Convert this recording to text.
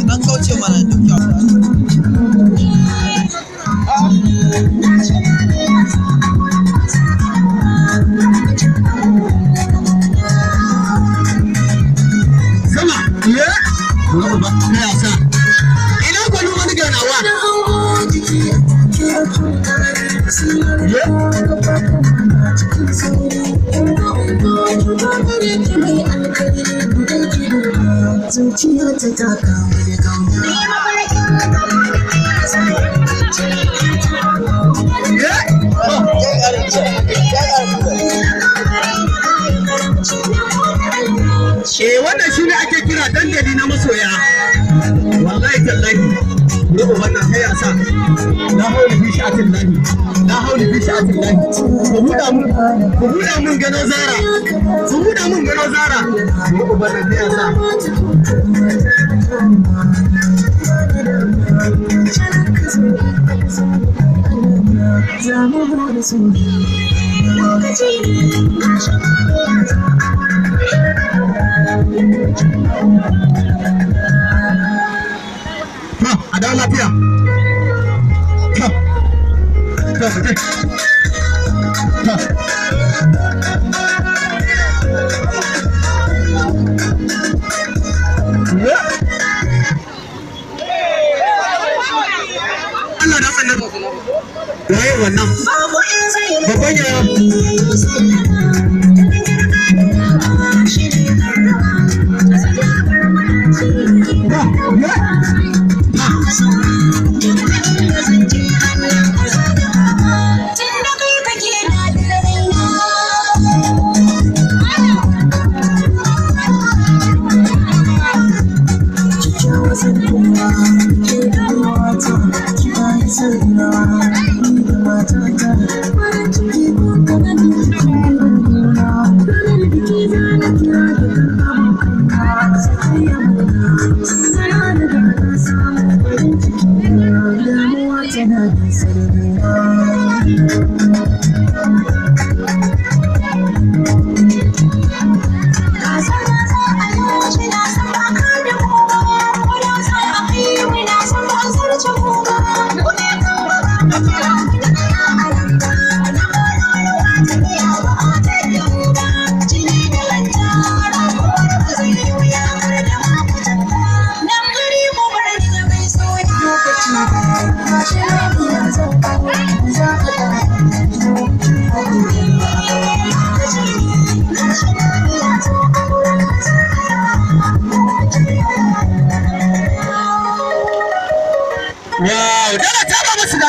Dan kauce mana duk kyauta. Sama ye ba kai asa. Ina gwani wani ganawa. Ye. Zuciya ta taka da kauna. Ye. Ya ƙara ya ƙara. Eh, wannan shine ake kira dandali na masoya. Wallahi tallahi. Rubu wannan kai asa. La haula fi sha'atin lahi. La haula fi sha'atin lahi. Ku buɗa mun, ku buɗa mun gano Zara. Ku buɗa mun gano Zara. Rubu wannan kai asa. Za mu bude su lokaci To, a dawo lafiya. To, to, ku je. To. Ye. Allah da annabi. Waye wannan? Babban yaya. To, ye. Tana nisa da Wow, dala ta ba musu da